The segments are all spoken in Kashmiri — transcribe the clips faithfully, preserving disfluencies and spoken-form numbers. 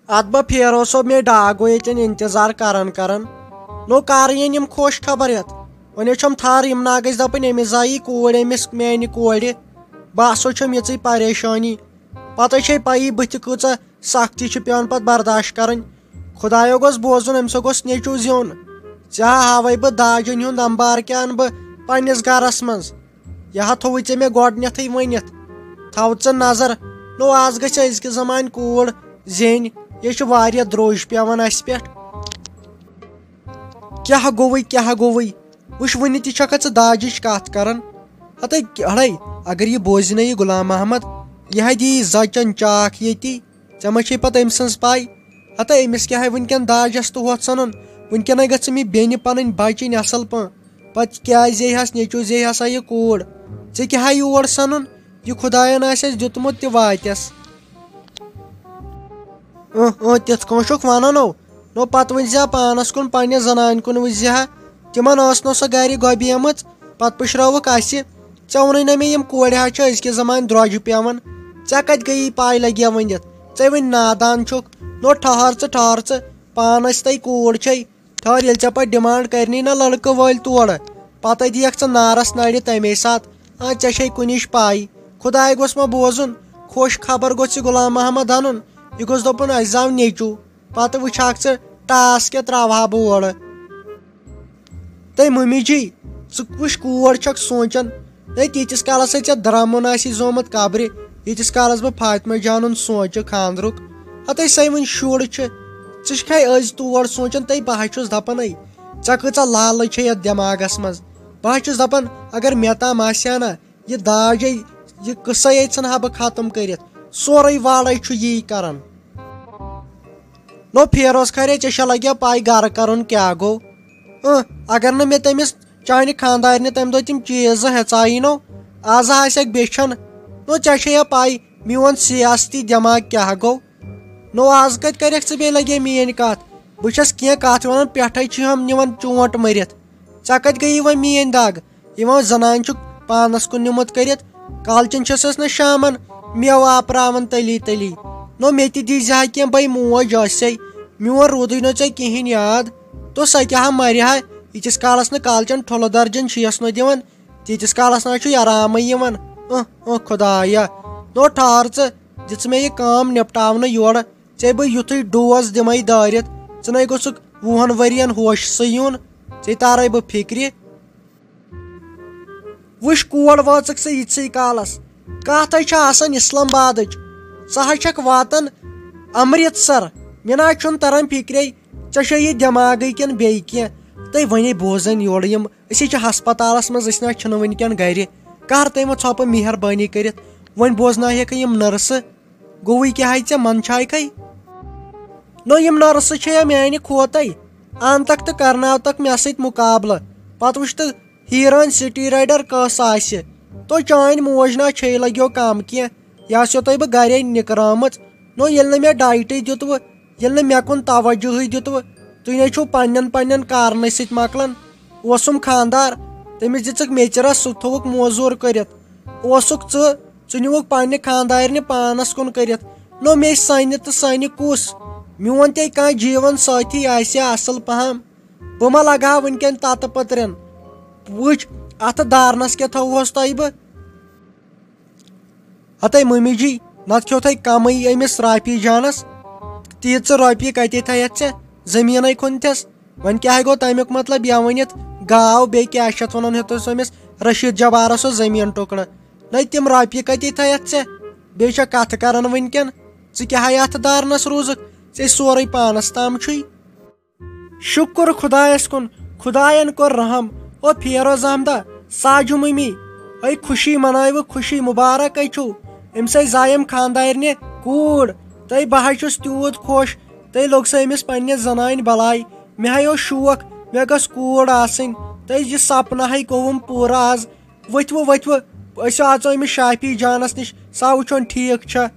اتھ بہ پھیرو سو مے ڈاگو ییٚتٮ۪ن انتظار کران کران۔ نو کر یِن یِم خۄش خبر ہٮ۪تھ؟ وۄنۍ چھم تھر یِم ناگس دپٕنۍ أمِس زایی کوٗر أمِس میانہِ کورِ۔ بہ ہسا چھم یِژٕے پریشٲنی۔ پتہ چھے پَیی بٕتھِ کۭژاہ سختی چھِ پٮ۪وان پتہٕ برداشت کرٕنۍ۔ خدایو گوٚژھ بوزُن أمۍ سا گوٚژھ نیٚچو زیُن۔ ژےٚ ہا ہاوے بہٕ داجن ہُنٛد امبار کیٛاہ انہٕ بہٕ پننِس گرس منٛز۔ یہِ ہا تھووُے ژےٚ مےٚ گۄڈٕنیتھٕے ؤنِتھ۔ تھاو ژٕ نظر، نو آز گژھِ أزکہِ زمانہِ کوٗر زینۍ۔ یہِ چھِ واریاہ درٛوج پٮ۪وان اسہِ پٮ۪ٹھ۔ کیٛاہ گوٚوُے، کیٛاہ گوٚوُے؟ وٕچھ، وٕنہِ تہِ چھکھا ژٕ داجِچ کتھ کران؟ ہتے اڑے، اگر یہِ بوزِ نہ یہِ غلام محمد، یہِ ہا دِیی زچن چاکھ ییٚتی۔ ژےٚ ما چھے پتہٕ أمۍ سٕنٛز پاے؟ ہتے أمِس کیٛاہ ہے وٕنکٮ۪ن داجس تہٕ ہۄتھ سنُن؟ وٕنکٮ۪نٕے گٔژھ أمۍ یہِ بیٚنہِ پنٕنۍ بچٕنۍ اصل پٲٹھۍ۔ پتہٕ کیٛازِ زیہس نیٚچو زیہسا یہِ کوٗر؟ ژےٚ کیٛاہ ہے یور سنُن؟ یہِ خداین آسٮ۪س دیُتمُت تہِ واتٮ۪س۔ اۭں، اۭں، تِتھ کٔنۍ چھُکھ ونان او۔ نو پتہٕ ؤنۍ زِ ہا پانس کُن، پننہِ زنانہِ کُن وٕچھ زِ ہا۔ تِمن ٲس نہٕ سۄ گرِ گۄبیمٕژ، پتہٕ پُشراوُکھ اسہِ۔ ژےٚ ووٚنُے نہ مےٚ یِم کورِ ہا چھِ أزکہِ زمانہِ درٛوجہِ پٮ۪وان۔ ژےٚ کتہِ گٔیی پاے لگیا ؤنِتھ؟ ژےٚ وۄنۍ نادان چھُکھ۔ نو ٹھہر ژٕ، ٹھہر ژٕ، پانس تہِ کوٗر چھے۔ ٹھہر، ییٚلہِ ژےٚ پتہٕ ڈیمانڈ کرنی نہ لڑکہٕ وٲلۍ تورٕ، پتہٕ دِیکھ ژٕ نارس نرِ تمے ساتہٕ۔ آ، ژےٚ چھے کُنِچ پاے۔ خداے گوٚژھ ما بوزُن، خۄش خبر گوٚژھ یہِ غلام محمد انُن۔ یہِ گوٚژھ دپُن، اسہِ زاو نیٚچو۔ پتہٕ وٕچھاکھ ژٕ ٹاس کیٛاہ تراوہا بہٕ اورٕ۔ تہٕ مٔمی جی، ژٕ کُس کور چھکھ سونٛچان؟ ہے، تیٖتِس کالس ہے ژےٚ درٛمُن آسی زومُت قبرِ، ییٖتِس کالس بہٕ فاطمہ جانُن سونٛچہٕ خانٛدرُک۔ ہتے سَے وۄنۍ شُر چھُ، ژٕ چھکھے أزۍ تور سونٛچان؟ تہٕ بہٕ ہا چھُس دپان، ہے، ژےٚ کۭژاہ لالٕچ چھے یتھ دٮ۪ماغس منٛز۔ بہٕ ہا چھُس دپان، اگر مےٚ تام آسہِ ہا نا، یہِ داج ہے، یہِ قصے ہے ژھٕنہٕ ہا بہٕ ختم کٔرِتھ۔ سورُے والے چھُ یی کران۔ نو فیروز خٲرے، ژےٚ چھےٚ لگیا پاے گرٕ کرُن کیٛاہ گوٚو؟ اۭں، اگر نہٕ مےٚ تٔمِس چانہِ خانٛدارنہِ تمہِ دۄہ تِم چیٖز زٕ ہیژایی نو، آز آسٮ۪کھ بیچھن۔ نو ژےٚ چھےٚ یا پاے میون سیاستی دٮ۪ماغ کیٛاہ گوٚو؟ نو آز کتہِ کرکھ ژٕ بیٚیہِ لگے میٲنۍ کتھ؟ بہٕ چھس کینٛہہ کتھ ونان، پٮ۪ٹھے چھِ ہم نِوان چونٹ مٔرِتھ۔ ژےٚ کتہِ گٔیی وۄنۍ میٲنۍ دگ؟ یِوان زنانہِ چھُ پانس کُن نیوٗمُت کٔرِتھ۔ کالچن چھسس نہ شامن میوٕ آپراوان تٔلی تٔلی۔ نو مےٚ تہِ دی زِ ہا کینٛہہ، بے موج ٲسے۔ میون روٗدُے نہٕ ژےٚ کِہینۍ یاد۔ تو سۄ تہِ ہا مرِ ہا، ییٖتِس کالس نہٕ کالچن ٹھۄلہٕ درجن چھِیس نہٕ دِوان، تیٖتِس کالس نہ چھُ آرامٕے یِوان۔ اہ، اہ، خدایا۔ نو ٹھار ژٕ، دِژ مےٚ یہِ کٲم نپٹاونہٕ یورٕ۔ ژےٚ بہٕ یُتھُے ڈوز دِمے دٲرِتھ، ژٕ نے گوٚژھُکھ وُہن ؤرین ہوشسٕے یُن۔ ژےٚ تارے بہٕ فِکرِ۔ وٕچھ، کور وٲژٕکھ ژٕ یِتھسٕے کالس؟ کتھ ہے چھےٚ آسان اسلام آبادٕچ، ژٕ ہا چھکھ واتان امرتسر۔ مےٚ نہ حظ چھُنہٕ تران فِکرے، ژےٚ چھےٚ یہِ دٮ۪ماغٕے کِنہٕ بیٚیہِ کینٛہہ؟ تُہۍ وۄنۍ بوزان یورٕ یِم، أسۍ ہے چھِ ہسپتالس منٛز، أسۍ نہ حظ چھِنہٕ وٕنکٮ۪ن گرِ۔ کر تُہۍ وۄنۍ ژھۄپہٕ مہربٲنی کٔرِتھ؟ وۄنۍ بوزناوہکھ یِم نٔرسہٕ۔ گوٚوٕے کیٛاہ ہے ژےٚ منٛدچھایکھے؟ نو یِم نٔرسہٕ چھےٚ یا میانہِ کھوتَے؟ انتکھ تہٕ کرناوتکھ مےٚ سۭتۍ مُقابلہٕ۔ پتہٕ وٕچھ تہٕ ہیٖران سٹی رایڈر کۄس آسہِ۔ تو چٲنۍ موج نا چھے لگیو کم کینٛہہ، یہِ آسیو تۄہہِ بہٕ گرے نِکرٲمٕژ۔ نو ییٚلہِ نہٕ مےٚ ڈایٹٕے دیُتوٕ، ییٚلہِ نہٕ مےٚ کُن توجہٕے دیُتوٕ، تُہۍ نے چھِو پننٮ۪ن پننٮ۪ن کارنٕے سۭتۍ مۄکلان۔ اوسُم خاندار، تٔمِس دِژٕکھ میٚژِ رَس، سُہ تھوٚوُکھ موزوٗر کٔرِتھ۔ اوسُکھ ژٕ، ژٕ نیوٗکھ پننہِ خاندارنہِ پانس کُن کٔرِتھ۔ نو مے سانہِ تہٕ سانہِ کُس؟ میون تے کانٛہہ جیٖون سٲتھی آسہِ ہا اصل پہم، بہٕ ما لگہٕ ہا وٕنکٮ۪ن تتہٕ پٔترٮ۪ن؟ وٕچھ، اتھٕ دارنس کیٛاہ تھاوہوس تۄہہِ بہٕ؟ ہتے مٔمی جی، نتہٕ کھیوٚتھے کمٕے أمِس رافی جانس۔ تیٖژٕ رۄپیہِ کتے تھایتھ ژےٚ؟ زٔمیٖنَے کھوٚنتھس۔ وۄنۍ کیٛاہ گوٚو تَمیُک مطلب؟ یا ؤنِتھ گاو، بیٚیہِ کیٛاہ چھِ اَتھ وَنان، ہیوٚتُس أمِس رشیٖد جبارَس سُہ زٔمیٖن ٹُکڑٕ۔ نَے تِم رۄپیہِ کتے تھایتھ ژےٚ؟ بیٚیہِ چھےٚ کَتھٕ کَران وٕنکٮ۪ن۔ ژٕ کیٛاہ ہے اَتھٕ دارنَس روٗزُکھ؟ ژےٚ سورُے پانَس تام چھُے۔ شُکُر خۄدایَس کُن، خۄدایَن کوٚر رحم۔ او فیروز احمدہ، ساجہٕ مٔمی، ہے خوشی منٲوِو، خوشی مُبارک ہے چھُو۔ أمِس ہے زایَم خانٛدارنہِ کوٗر۔ تہٕ بہٕ حظ چھُس تیوٗت خۄش۔ تہٕ لوٚگ سا أمِس پنٛنہِ زنانہِ بلاے۔ مےٚ ہے اوس شوق، مےٚ گٔژھ کوٗر آسٕنۍ۔ تہٕ یہِ سپنہٕ ہے گوٚوُم پوٗرٕ آز۔ ؤتھِو، ؤتھِو، أسۍ اژو أمِس شافی جانَس نِش، سا وٕچھون ٹھیٖک چھا۔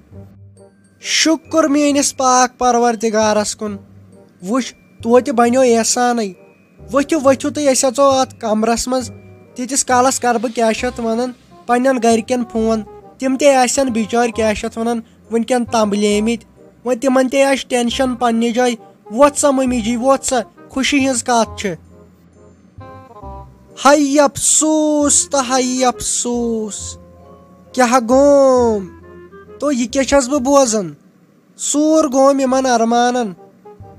شُکُر میٲنِس پاک پروردگارس کُن۔ وٕچھ، توتہِ بنیو احسانٕے۔ ؤتھِو، ؤتھِو تُہۍ، أسۍ اژو اتھ کمرس منٛز۔ تیٖتِس کالس کرٕ بہٕ، کیٛاہ چھِ اتھ ونان، پننٮ۪ن گرِکٮ۪ن فون۔ تِم تہِ آسن بچٲرۍ، کیٛاہ چھِ اتھ ونان، وٕنکٮ۪ن تنبلیمٕتۍ۔ وۄنۍ تِمن تہِ آسہِ ٹینشن پننہِ جایہِ۔ وۄتھ سا ممی جی، وۄتھ سا، خوشی ہٕنٛز کتھ چھِ۔ ہاے افسوس تہٕ ہاے افسوس، کیٛاہ گوم؟ تو یہِ کیٛاہ چھَس بہٕ بوزان؟ سوٗر گوم یِمن ارمانن۔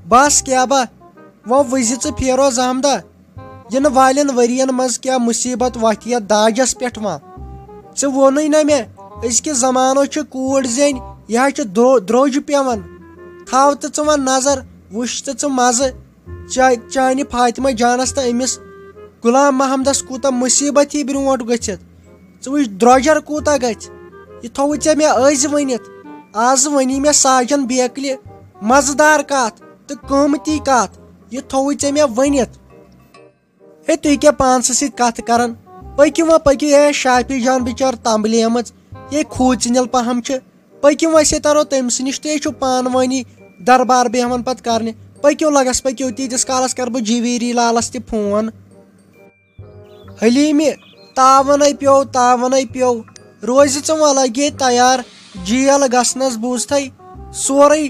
بس کیٛاہ با، وۄنۍ وٕزِ ژٕ فیروز احمدہ، یِنہٕ والٮ۪ن ؤرین منٛز کیٛاہ مُصیبت وۄتھِ یتھ داجس پٮ۪ٹھ وۄنۍ۔ ژےٚ ووٚنُے نہ مےٚ، أزکِس زمانس چھِ کوٗر زینۍ، یہِ حظ چھِ درو-، درٛوٚج پٮ۪وان۔ تھاو تہٕ ژٕ وۄنۍ نظر، وٕچھ تہٕ ژٕ مزٕ۔ چا-، چانہِ فاطمہ جانس تہٕ أمِس غلام محمدس کوٗتاہ مُصیبت یی برونٛٹھ گٔژھِتھ۔ ژٕ وٕچھ درۄجر کوٗتاہ گژھِ۔ یہِ تھوٚوُے ژےٚ مےٚ أزۍ ؤنِتھ۔ آز ؤنی مےٚ ساجن بیکلہِ مزٕدار کتھ تہٕ قۭمتی کتھ۔ یہِ تھوٚوُے ژےٚ مےٚ ؤنِتھ۔ ہے، تُہۍ کیٛاہ پانسٕے سۭتۍ کتھٕ کران؟ پٔکِو وۄنۍ، پٔکِو، اے شافی جان بِچٲر تمبلیمٕژ، یے کھوٗژِنِل پہم چھِ۔ پٔکِو وۄنۍ، أسے ترو تٔمۍ سٕے نِش، تُہۍ چھِو پانہٕ وٲنی دربار بیہوان پتہٕ کرنہِ۔ پٔکِو لگس، پٔکِو، تیٖتِس کالس کرٕ بہٕ جویری لالس تہِ فون۔ حلیٖمہِ، تاونے پیوٚو، تاونے پیوٚو۔ روزِ ژٕ وۄنۍ لگے تیار جیل گژھنس، بوٗزتھے؟ سورُے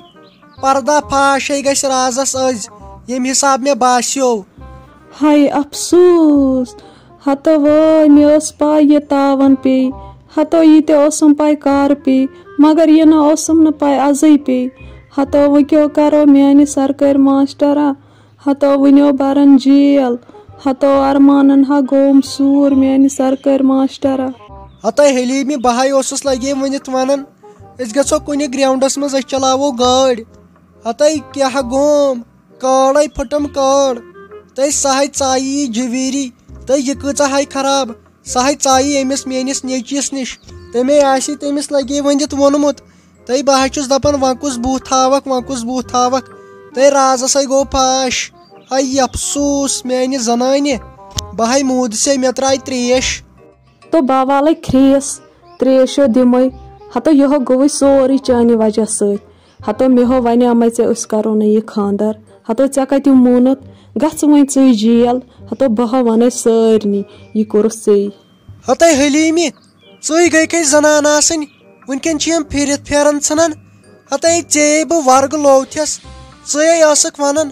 پردہ فاشے گژھِ رازس أزۍ، ییٚمہِ حساب مےٚ باسیو۔ ہاے افسوس! ہتو وٲے، مےٚ ٲس پَے یہِ تاوَن پیٚیہِ۔ ہتو یہِ تہِ ٲسٕم پَے کَر پیٚیہِ، مگر یہِ نہ ٲسٕم نہٕ پَے اَزٕے پیٚیہِ۔ ہتو وۄنۍ کیٛاہ کَرو میٛانہِ سرکٲرۍ ماسٹرا؟ ہتو وٕنیو بَرَن جیل۔ ہتو ارمانن ہا گوم سوٗر میٛانہِ سرکٲرۍ ماسٹرا۔ ہتے حلیٖمہِ، بہٕ ہاے اوسُس لگے ؤنِتھ ونان، أسۍ گژھو کُنہِ گراونڈس منٛز، أسۍ چلاوو گٲڑۍ۔ ہتے کیٛاہ گوم، کٲڑے پھٕٹم کٲڑ۔ تہٕ سۄ ہاے ژایہِ یہِ جویری۔ تہٕ یہِ کۭژاہ ہاے خراب، سۄ ہاے ژایہِ أمِس میٲنِس نیٚچوِس نِش۔ تٔمے آسہِ تٔمِس لگے ؤنِتھ ووٚنمُت۔ تہٕ بہٕ ہا چھُس دپان، وۄنۍ کُس بُتھ ہاوکھ، وۄنۍ کُس بُتھ ہاوکھ۔ تہٕ رازس ہاے گوٚو پھاش۔ ہاے افسوس میانہِ زنانہِ، بہٕ ہاے موٗدسے، مےٚ ترٛایہِ ترٛیش۔ تو بہٕ والے کھرٛیس، ترٛیشو دِمے۔ ہتو یِہو گوٚوُے سورُے چانہِ وجہ سۭتۍ۔ ہتو مےٚ ہو ونیامے ژےٚ، أسۍ کرو نہٕ یہِ خاندر۔ ہتو ژےٚ کتہِ مونُت؟ گژھ وۄنۍ ژٕے جیل۔ ہتو بہٕ ہا ونَے سارنٕے، یہِ کوٚرُتھ ژےٚ۔ ہتے حلیٖمہِ، ژٕے گٔیکھے زنان آسٕنۍ، وٕنکٮ۪ن چھِ یِم پھِرِتھ پھیران ژھٕنان۔ ہتے ژیے بہٕ ورگہٕ لوتھس، ژٕے ٲسٕکھ ونان،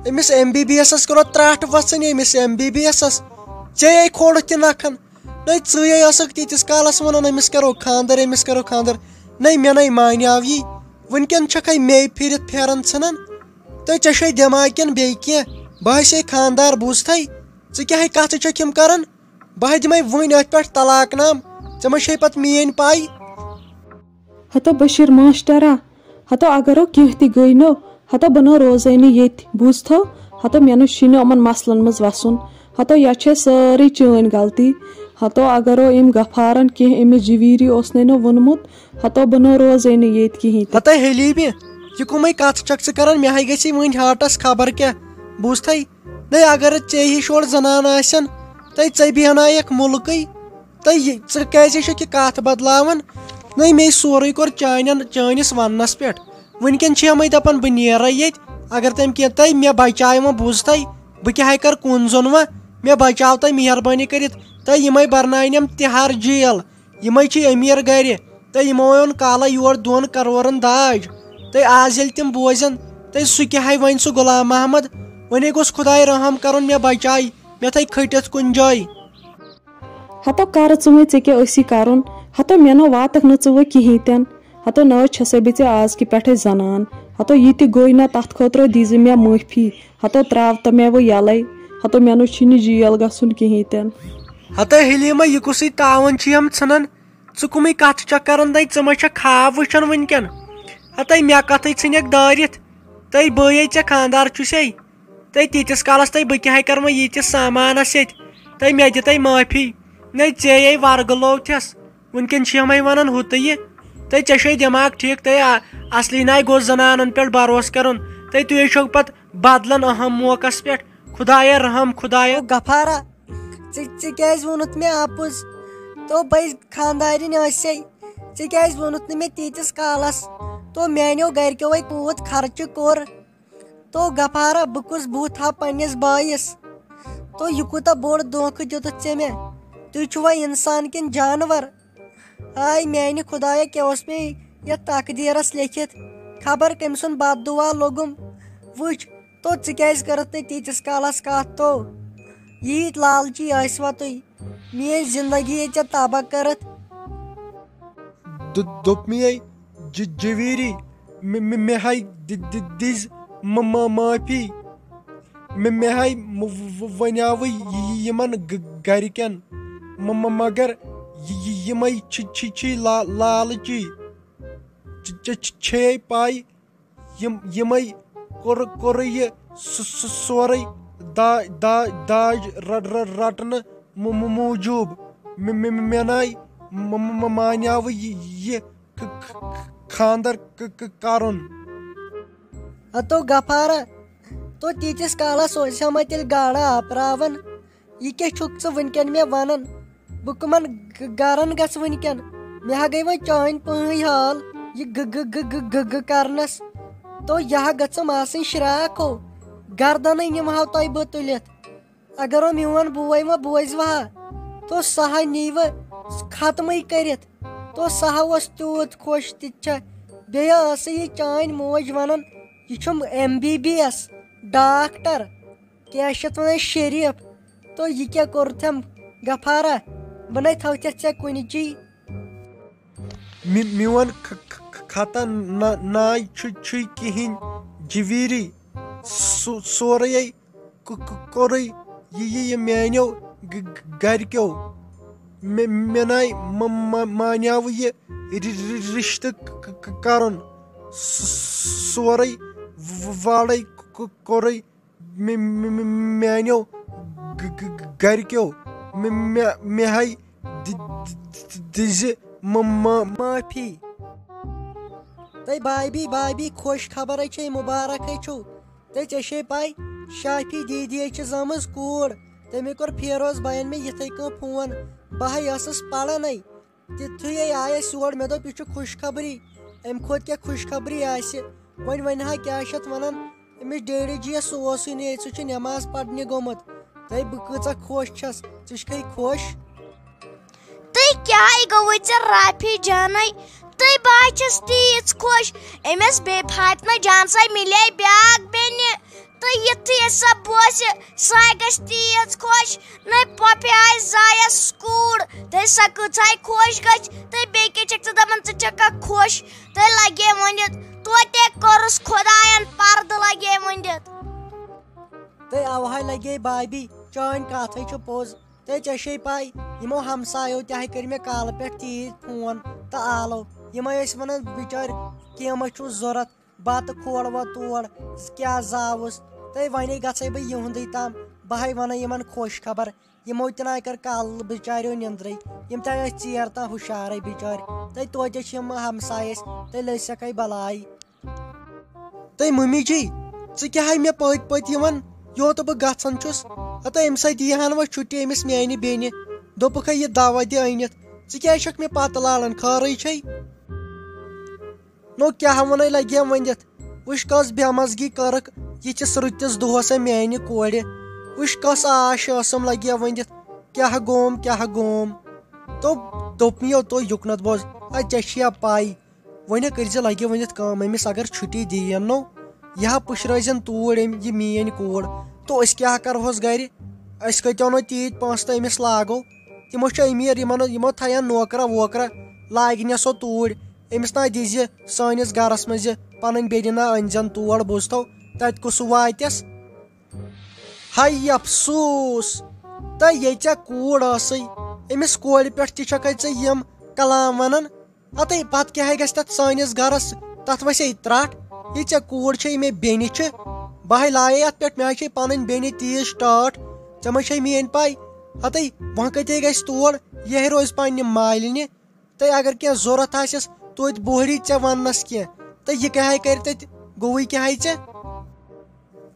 أمِس ایم بی بی ایسس کرو ترٛٹھ وژھٕنۍ، أمِس ایم بی بی ایسس۔ ژیے کھولُتھ تہِ نکھن۔ نَے ژٕے ٲسٕکھ تیٖتِس کالَس وَنان، أمِس کَرو خانٛدَر، أمِس کَرو خانٛدَر۔ نَے مےٚ نَے مانیٛاو یی۔ وٕنکٮ۪ن چھَکھَے مے پھِرِتھ پھیران ژھٕنان۔ تہٕ ژےٚ چھے دٮ۪ماغ کِنہٕ بیٚیہِ کینٛہہ؟ بہٕ ہَسے خانٛدار، بوٗزتھَے؟ ژٕ کیٛاہ ہے کَتھٕ چھَکھ یِم کَران؟ بہٕ ہَے دِمَے وٕنۍ أتھۍ پٮ۪ٹھ طلاق نام۔ ژےٚ ما چھے پَتہٕ میٛٲنۍ پَے؟ ہتو بشیر ماشٹرا، ہتو اگرو کینٛہہ تہِ گٔے نو، ہتو بہٕ نو روزے نہٕ ییٚتہِ، بوٗزتھو؟ ہتو مےٚ نو چھُے نہٕ یِمن مسلن منٛز وسُن۔ ہتو یا چھے سٲرٕے چٲنۍ غلطی۔ ہتو اگرو أمۍ غفارن کینٛہہ أمِس جویری اوس نے نو ووٚنمُت، ہتو بہٕ نو روزے نہٕ ییٚتہِ کِہیٖنۍ تہِ۔ ہتے حلیٖمہِ، یہِ کُمے کتھ چھکھ ژٕ کران؟ مےٚ ہاے گژھی وٕنۍ ہارٹس خبر کیٛاہ، بوٗزتھے؟ نے اگر ژےٚ ہِش یورٕ زنان آسن، تہٕ ژےٚ بیہنایکھ مُلکٕے۔ تہٕ یہِ، ژٕ کیٛازِ چھُکھ یہِ کَتھ بدلاوان؟ نٔے مے سورُے کوٚر چانٮ۪ن، چٲنِس وَننَس پٮ۪ٹھ۔ وٕنکٮ۪ن چھِ یِمَے دَپان، بہٕ نیرَے ییٚتہِ، اگر تٔمۍ کینٛہہ، تہٕ مےٚ بچاے وۄنۍ، بوٗز تہٕ، بہٕ کیٛاہ ہا کَرٕ کُن زوٚن وۄنۍ؟ مےٚ بچاو تہٕ مہربٲنی کٔرِتھ، تہٕ یِمَے بَرناونٮ۪م تِہار جیل۔ یِمَے چھِ أمیٖر گَرِ، تہٕ یِمو اوٚن کالَے یور دۄن کَرورَن داج۔ تہٕ آز ییٚلہِ تِم بوزن، تہٕ سُہ کیٛاہ ہا وَنہِ سُہ غلام محمد؟ وۄنۍ گوٚژھ خۄداے رحم کَرُن، مےٚ بچاے، مےٚ تھٲے کھٔٹِتھ کُنہِ جایہِ۔ ہتو کر ژٕ وۄنۍ، ژےٚ کیٛاہ ٲسی کرُن؟ ہتو مےٚ نہ واتکھ نہٕ ژٕ وۄنۍ کِہیٖنۍ تہِ نہٕ۔ ہتو نہ حظ چھسے بہٕ ژےٚ آز کہِ پٮ۪ٹھے زنان۔ ہتو یہِ تہِ گوٚے نہ، تتھ خٲطرٕ دیٖزِ مےٚ معٲفی۔ ہتو تراو تہٕ مےٚ وۄنۍ یَلے۔ ہتو مےٚ نہ چھُے نہٕ جیل گژھُن کِہیٖنۍ تہِ نہٕ۔ ہتے حلیٖمہ، یہِ کُسٕے تاوان چھِ یِم ژھٕنان؟ ژٕ کُمٕے کتھٕ چھکھ کران؟ دَے ژٕ ما چھکھ خواب وٕچھان وٕنکٮ۪ن؟ ہتے مےٚ کتھٕے ژھٕنکھ دٲرِتھ؟ تہٕ بٲیے، ژےٚ خانٛدار چھُسے۔ تہٕ تیٖتِس کالَس تہٕ بہٕ کیٛاہ ہے کَرٕ وۄنۍ ییٖتِس سامانَس سۭتۍ؟ تہٕ مےٚ دِ تَے معٲفی۔ نَے ژےٚ یے ورگہٕ لوتھَس۔ وٕنکٮ۪ن چھِ یِمَے وَنان ہُہ تہٕ یہِ۔ تہٕ ژےٚ چھُے دٮ۪ماغ ٹھیٖک، تہٕ آ-، اَصلی نَے گوٚژھ زَنانَن پٮ۪ٹھ بروسہٕ کَرُن۔ تہٕ تُہۍ چھِو پَتہٕ بدلان اَہَم موقعَس پٮ۪ٹھ۔ خۄدایا رحم، خۄدایا۔ او غفارا، ژےٚ، ژےٚ کیٛازِ ووٚنُتھ مےٚ اَپُز؟ تو بَے خانٛدارِنۍ ٲسے۔ ژےٚ کیٛازِ ووٚنُتھ نہٕ مےٚ تیٖتِس کالَس؟ تو میٛانیو گَرِکیوے کوٗت خرچہٕ کوٚر۔ تو غفارا، بہٕ کُس بُتھ ہاو پننِس بٲیِس؟ تو یہِ کوٗتاہ بوٚڑ دھوکہٕ دیُتُتھ ژےٚ مےٚ؟ تُہۍ چھِوا انسان کِنہٕ جانور؟ آے میانہِ خدایا، کیٛاہ اوس مےٚ یتھ تقدیرس لیکھِتھ؟ خبر کٔمۍ سُنٛد بد دُعا لوٚگُم۔ وٕچھ، تو ژٕ کیٛازِ کٔرٕتھ نہٕ تیٖتِس کالس کتھ تو؟ ییٖتۍ لالچی ٲسوا تُہۍ؟ میٲنۍ زندگی ییٚتہِ ژےٚ تباہ کٔرٕتھ۔ دُ-، دوٚپمَے، ج-، جویری، مےٚ، مےٚ، مےٚ ہاے دِ-، دِ-، دِژ م-، م-، معٲفی۔ مےٚ، مےٚ ہاے م-، و-، و-، وَنیاوٕے یہِ، یہِ، یِمن گ-، گرِکٮ۪ن۔ م-، م-، مگر یہِ، یہِ، یِمَے چھِ، چھِ، چھِ لا-، لالچی۔ ژ-، ژےٚ چھِ، چھے پَے، یِم، یِمَے کوٚر، کوٚرُے یہِ سُہ، سُہ سورُے دا-، دا-، داج ر-، ر-، رٹنہٕ مو-، مو-، موٗجوٗب۔ مےٚ، مےٚ، مےٚ ناے م-، م-، م-، مانیاوٕ یہِ، یہِ ک-، ک-، ک-، خانٛدر ک-، ک-، کرُن۔ ہتو غفارا، تو تیٖتِس کالس اوس ہا مےٚ تیٚلہِ گاڈٕ آپراوان۔ یہِ کیٛاہ چھُکھ ژٕ وٕنکٮ۪ن مےٚ ونان؟ بہٕ کٕمن گ-، گرن گژھٕ وٕنکٮ۪ن؟ مےٚ ہا گٔے وۄنۍ چٲنۍ پٲنۍ حال یہِ گ-، گ-، گ-، گ-، گ-، گ-، کرنس۔ تو یہِ ہا گٔژھٕم آسٕنۍ شراکھ ہو، گردنٕے نِمہٕ ہاو تۄہہِ بہٕ تُلِتھ۔ اگر وۄنۍ میون بوے وۄنۍ بوزِ وۄنۍ ہا، تو سُہ ہا نی وۄنۍ ختمٕے کٔرِتھ۔ تو سُہ ہا اوس تیوٗت خۄش تہِ چھا۔ بیٚیہِ ٲسٕے یہِ چٲنۍ موج ونان، یہِ چھُم M B B S doctor, کیٛاہ چھِ اتھ ونان، شریف۔ تو یہِ کیٛاہ کوٚرتھم غفارا؟ بہٕ نے تھاوتھس ژےٚ کُنہِ چی۔ می-، میون خ-، خ-، خ-، خطا نا-، ناے چھُ، چھُے کِہیٖنۍ جویری۔ سُہ سورُے ک-، ک-، کوٚرُے یہِ، یہِ، یہِ میانیو گ-، گ-، گرِکیو۔ مےٚ، مےٚ ناے م-، م-، مانیاوٕ یہِ ر-، ر-، رشتہٕ ک-، ک-، ک-، کرُن۔ س-، سورُے و-، و-، واڑَے ک-، ک-، کوٚرُے مےٚ، مےٚ، مےٚ، میانیو گ-، گ-، گ-، گرِکیو۔ مےٚ، مےٚ، مےٚ ہاے دِ-، دِ-، دِ-، دِزِ م-، م-، معٲفی۔ تہٕ بابی، بابی، خۄش خبرے چھے، مُبارکے چھُو۔ تہٕ ژےٚ چھے پَے، شافی دیدی چھِ زامٕژ کوٗر۔ تٔمۍ کوٚر فیروز بھایَن مےٚ یِتھَے کٔنۍ فون۔ بہٕ ہَے ٲسٕس پَرَنَے۔ تِتھُے آیَس یور، مےٚ دوٚپ، یہِ چھُ خۄشخبری۔ اَمہِ کھۄتہٕ کیٛاہ خۄشخبری آسہِ؟ وۄنۍ وَنہِ ہا، کیٛاہ چھِ اَتھ وَنان؟ أمِس ڈیڈی جِیَس سُہ اوسُے نہٕ ییٚتہِ، سُہ چھُ نٮ۪ماز پَرنہِ گوٚمُت۔ تہٕ بہٕ کۭژاہ خۄش چھَس، ژٕ چھَکھَے خۄش؟ تُہۍ کیٛاہ گوٚوُے ژےٚ رافی جانَے؟ تہٕ بہٕ ہا چھَس تیٖژ خۄش۔ أمِس بیٚیہِ فاطمہ جان سۭتۍ مِلے بیٛاکھ بیٚنہِ۔ تہٕ یُتھُے سۄ بوزِ، سۄ گژھِ تیٖژ خۄش۔ نَے پۄپھِ آیہِ زایَس کوٗر، تہٕ سۄ کۭژاہ خۄش گژھِ۔ تہٕ بیٚیہِ کیٛاہ چھَکھ ژٕ دَپان، ژٕ چھَکھا خۄش؟ تہٕ لَگے ؤنِتھ، توتہِ کوٚرُس خۄدایَن پَردٕ لَگے ؤنِتھ۔ تہٕ اَوہَے لَگے بابی، چٲنۍ کَتھَے چھِ پوٚز۔ تہٕ ژےٚ چھے پَے، یِمو ہمسایو تہِ ہَے کٔرۍ مےٚ کالہٕ پٮ۪ٹھ تیٖتۍ فون تہٕ آلو۔ یِمَے ٲسۍ وَنان، بِچٲرۍ، کینٛہہ ما چھُو ضوٚرَتھ؟ بَتہٕ کھولوا تور، کیٛاہ زاوُس؟ تہٕ وَنے گژھے بہٕ یِہُنٛدُے تام، بہٕ ہَے وَنَے یِمَن خۄش خبر۔ یِمو تہِ نَے کٔر کالہٕ بِچاریو نِندرٕے، یِم تہِ ٲسۍ ژیر تام ہُشارَے بِچٲرۍ۔ تہٕ توتہِ چھِ یِم ہمسایہِ اَسہِ، تہٕ لٔج سٮ۪کھَے بَلاے۔ تہٕ مُمی جی، ژٕ کیٛاہ ہَے مےٚ پٔتۍ پٔتۍ یِوان، یوٚت بہٕ گژھان چھُس؟ ہَتہٕ أمۍ سۭتۍ یی ہَن وۄنۍ چھُٹی أمِس میٛانہِ بیٚنہِ۔ دوٚپُکھ ہے یہِ دوا دِ أنِتھ۔ ژٕ کیٛازِ چھَکھ مےٚ پَتہٕ لالان، خٲرٕے چھے؟ نو کیٛاہ وَنَے لَگہِ ؤنِتھ؟ وٕچھ کۄس بے مزگی کٔرٕکھ یِتھِس رٕتِس دۄہَس أمۍ میٛانہِ کورِ۔ وٕچھ کۄس آش ٲسٕم لَگہِ ؤنِتھ۔ کیٛاہ گوم، کیٛاہ گوم؟ تو دوٚپ مےٚ یو تو یُکنَتھ بوز، اَدٕ ژےٚ چھِ یا پَے۔ وۄنۍ کٔرۍ زِ لَگہِ ؤنِتھ کٲم، أمِس اگر چھُٹی دِیِن نو، یہِ ہا پُشرٲوزٮ۪ن توٗرۍ أمۍ، یہِ میٛٲنۍ کوٗر۔ تو أسۍ کیٛاہ کَرٕہوس گَرِ؟ أسۍ کَتہِ اَنو تیٖتۍ پونٛسہٕ تہٕ أمِس لاگو؟ تِمو چھِ أمیٖر، یِمَن، یِمو تھایَن نوکرا ووکرا، لاگنَس سۄ توٗرۍ۔ أمِس نہ دِزِ سٲنِس گَرَس منٛز یہِ پَنٕنۍ بیٚنہِ نہ أنزٮ۪ن تور، بوٗزتھو، تَتہِ کُس واتٮ۪س؟ ہاے افسوٗس! تہٕ ییٚتہِ ژےٚ کوٗر ٲسٕے، أمِس کورِ پٮ۪ٹھ تہِ چھَکھَے ژٕ یِم کلام وَنان؟ ہَتَے پَتہٕ کیٛاہ ہے گژھِ تَتھ سٲنِس گَرَس؟ تَتھ وَسے ترٛٹھ۔ یہِ ژےٚ کوٗر چھے، مےٚ بیٚنہِ چھِ، بہٕ ہے لایے اَتھ پٮ۪ٹھ، مےٚ ہے چھے پَنٕنۍ بیٚنہِ تیٖژ ٹٲٹھ، ژےٚ ما چھے میٛٲنۍ پَے؟ ہَتَے وۄنۍ کَتے گژھِ تور؟ یہِ ہے روزِ پنٛنہِ مالِنہِ۔ تہٕ اگر کینٛہہ ضوٚرَتھ آسٮ۪س، توتہِ بوہری ژےٚ وَننَس کینٛہہ۔ تہٕ یہِ کیٛاہ ہے کَرِ تَتہِ؟ گوٚوُے کیٛاہ ہے ژےٚ؟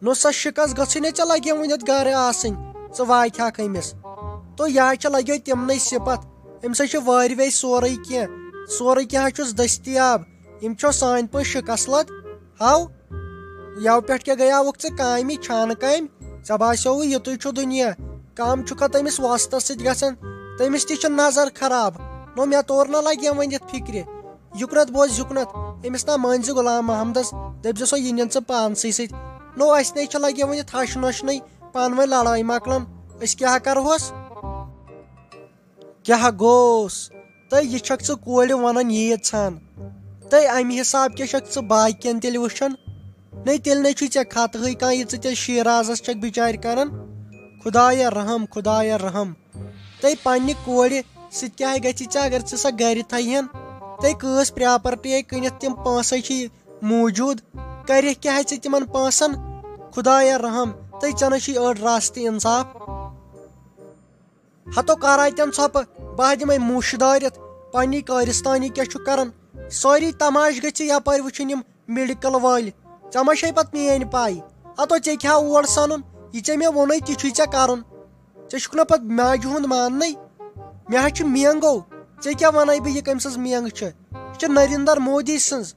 نو سۄ شِکَس گٔژھٕے نہ ژےٚ لَگے وٕنِتھ گَرٕ آسٕنۍ، ژٕ واتہِ ہاکھ أمِس۔ تو یہِ ہا چھِ لَگیو تِمنٕے صِفت، أمِس ہا چھِ وٲرۍ ویٚے سورُے کینٛہہ، سورُے کینٛہہ ہا چھُس دٔستیاب۔ یِم چھو سانہِ پٲٹھۍ شِکَس لَد۔ ہاو، یَوٕ پٮ۪ٹھ کیٛاہ گٔیاوُکھ ژٕ کامہِ، چھانہٕ کامہِ؟ ژےٚ باسیووُے یُتُے چھُ دُنیا؟ کَم چھُکھا تٔمِس وۄستَس سۭتۍ گژھان؟ تٔمِس تہِ چھِ نظر خراب۔ نو مےٚ تور نہ لَگہِ ؤنِتھ فِکرِ۔ یُکنَتھ بوز یُکنَتھ، أمِس نا مٲنۍ زِ غلام محمدس، دٔپۍ زِ سۄ یہِ نِن ژٕ پانسٕے سۭتۍ۔ نو، اسہِ نے چھِ لگے وۄنۍ یہِ تھش نۄش نٕے پانہٕ ؤنۍ لڑٲے مۄکلان، أسۍ کیٛاہ کرہوس؟ کیٛاہ گوٚوس؟ تہٕ یہِ چھکھ ژٕ کورِ ونان ییٖژ ہن؟ تہٕ امہِ حساب کیٛاہ چھکھ ژٕ باقین تیٚلہِ وٕچھان؟ نے، تیٚلہِ نے چھُے ژےٚ خطہٕے کانٛہہ، یہِ ژٕ تیٚلہِ شیرازس چھکھ بچارِ کران۔ خدایا رحم، خدایا رحم۔ تہٕ پننہِ کورِ سۭتۍ کیٛاہ گژھِ ژےٚ اگر ژٕ سۄ گرِ تھاوہن؟ تہٕ کۭژ پراپرٹی آیہِ کٕنِتھ، تِم پونٛسے چھِ موٗجوٗد، کرکھ کیٛاہ ژٕ تِمن پونٛسن؟ خدایا رحم، تہٕ ژےٚ نہ چھُے أڑ راستہٕ انصاف۔ ہتو کراے تن ژھۄپہٕ، بہٕ ہا دِمے موٗشہٕ دٲرِتھ، پننی کٲرِستانی کیٛاہ چھُ کران؟ سٲری تماش گٔژھِ یپٲرۍ وٕچھِنۍ یِم میڈیکل وٲلۍ۔ ژےٚ ما چھے پتہٕ میٲنۍ پاے؟ ہتو ژےٚ کیٛاہ اور سنُن؟ یہِ ژےٚ مےٚ ووٚنُے تہِ چھُے ژےٚ کرُن۔ ژےٚ چھُکھ نہ پتہٕ ماجہِ ہُنٛد ماننٕے؟ مےٚ ہا چھُ مینٛگو۔ ژےٚ کیٛاہ ونے بہٕ یہِ کٔمۍ سٕنٛز مینٛگ چھِ؟ یہِ چھِ نریندر مودی سٕنٛز۔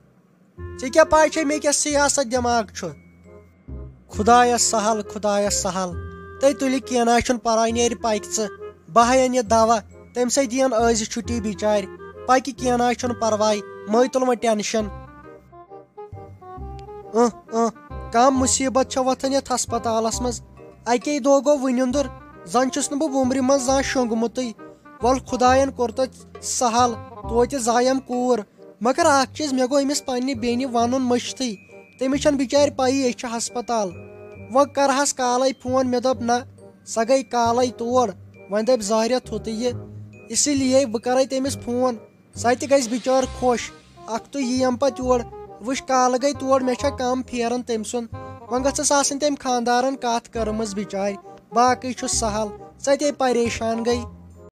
ژےٚ کیٛاہ پاے چھے مےٚ کیٛاہ سیاست دٮ۪ماغ چھُ؟ خدایس سہل، خدایس سہل۔ تہٕ تُلہِ کینٛہہ نہ چھُنہٕ پرواے، نیرِ پکہِ ژٕ۔ بہٕ ہا انہٕ یہِ دوا، تمہِ سۭتۍ دِین أزۍ چھُٹی بچارِ۔ پکہِ کینٛہہ نہ چھُنہٕ پرواے، مے تُل وۄنۍ ٹینشن۔ اہ، اہ، کم مصیبت چھےٚ وۄتھان یتھ ہسپتالس منٛز۔ اکی دۄہ گوٚو وُنیُنٛدُر، زن چھُس نہٕ بہٕ وُمرِ منٛز زانٛہہ شۄنٛگمُتٕے۔ ول خداین کوٚر تتہِ سہل، توتہِ زایم کوٗر۔ مگر اکھ چیٖز، مےٚ گوٚو أمِس پننہِ بیٚنہِ ونُن مٔشتھٕے۔ تٔمِس چھنہٕ بچارِ پَیی أسۍ چھِ ہسپتال۔ وۄنۍ کرہس کالے فون، مےٚ دوٚپ نہ، سۄ گٔے کالے تور۔ وۄنۍ دپہِ ظاہرہ تھوٚتُے یہِ، اسی لیے بہٕ کرے تٔمِس فون۔ سۄ تہِ گژھِ بِچٲر خۄش۔ اکھتُے یِیم پتہٕ یور۔ وٕچھ، کالہٕ گٔے تور، مےٚ چھا کم پھیران تٔمۍ سُنٛد۔ وۄنۍ گٔژھس آسٕنۍ تٔمۍ خاندارن کتھ کٔرمٕژ بِچارِ۔ باقٕے چھُ سہل۔ سۄ تہِ پریشان گٔے۔